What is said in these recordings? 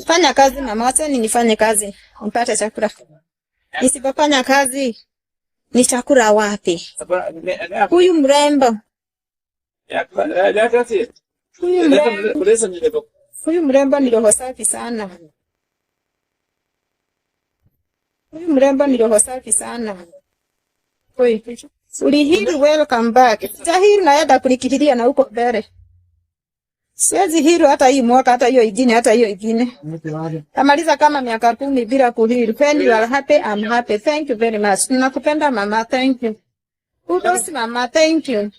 Fanya kazi mama, wacheni nifanye kazi nipate chakula. Nisipofanya kazi nitakula wapi? Huyu mrembo, huyu mrembo, huyu mrembo ni roho safi sana. Huyu mrembo ni roho safi sana. Oi, uliheal, welcome back. Sijaheal, naenda kulikihiria na huko mbele. Siwezi heal hata hii mwaka, hata hiyo ingine, hata hiyo ingine. Tamaliza kama miaka 10 bila kuheal. When you are happy, I'm happy. Thank you very much. Nakupenda mama, thank you. Kudos mama, thank you.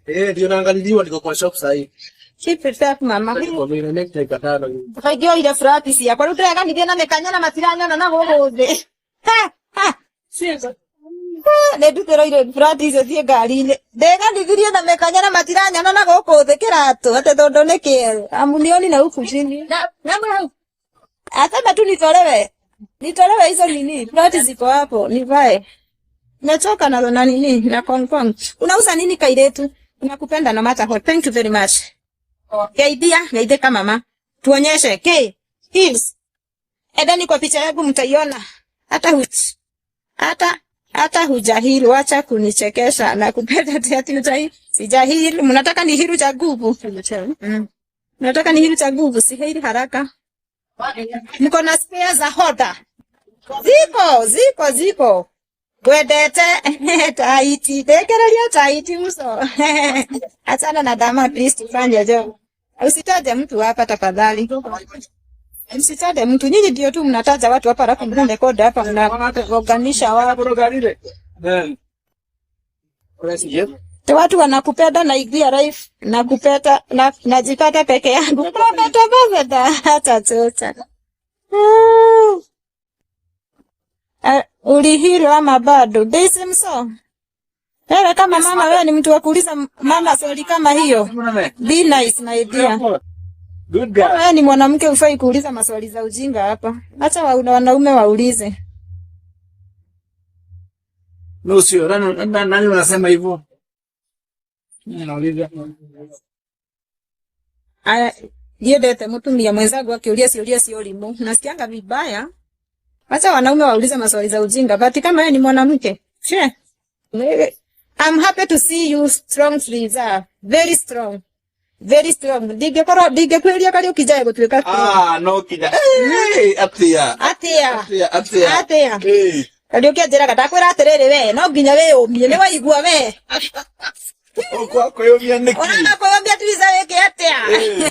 Eh, ndio naangaliliwa, niko kwa shop sasa hivi. Keep it up mama. Kwa mimi next dakika 5 hivi. Kaigio ile flat ciakwa rĩu ndĩreganithia na mĩkanya na matiranyona na gũkũ thĩ. Ha, ha. Nĩ ndutĩrwo ile flat icio thiĩ ngari-inĩ. Ndeganithirie na mĩkanya na matiranyona na gũkũ thĩ kĩratũ atĩ tondũ nĩ kĩerũ. Amunioni na huku chini. Asema tu nitolewe. Nitolewe hizo nini? Flat ziko hapo, nivae. Nachoka na nini? Na confirm. Unauza nini kairetu? Nakupenda no matter what. Thank you very much. Geithia, geithika mama. Tuonyeshe K heels. Edeni kwa picha yangu mtaiona. Hata huch. Hata hujaheal, wacha kunichekesha na kupenda ati hujaheal. Sijaheal, mnataka ni heal cha nguvu. Mnataka ni heal cha nguvu, si heal haraka. Mko na spare za Honda. Ziko, ziko, ziko. Gwendete taiti, ndekereria taiti muso. Achana na dama please, tufanye jo. Usitaje mtu hapa tafadhali. Msitaje mtu, nyinyi ndio tu mnataja watu hapa alafu mnarekodi hapa mnaoganisha watu. Te watu wanakupenda na ingia life na kupeta na najipata peke yangu. Prophet ambassador hata tota. Uliheal ama bado? Daisy mso. Wewe kama mama, wewe ni mtu wa kuuliza mama swali kama hiyo. Be nice my dear. Good girl. Wewe ni mwanamke, ufai kuuliza maswali za ujinga hapa. Acha wanaume waulize. No, sio. Nani unasema hivyo? Mimi nauliza. Aya, ndiendete mutumia mwenzangu akiulia siulia sio limu. Nasikianga vibaya. Acha wanaume waulize maswali za ujinga, but kama wewe ni mwanamke, she. I'm happy to see you strong Liza. Very strong. Very strong. Ndingĩkorwo ndingĩkwĩria Kariũki njae gũtuĩka Ah, no kinya. Eh, atia. Atia. Atia, atia. Atia. Eh. Kariũki anjĩraga ndakwĩra atĩrĩrĩ we no nginya wĩyũmie nĩ waigua we. Kwa kwĩyũmia nĩkĩ? Ũrenda kwĩyũmia Triza wĩke atĩa? Eh.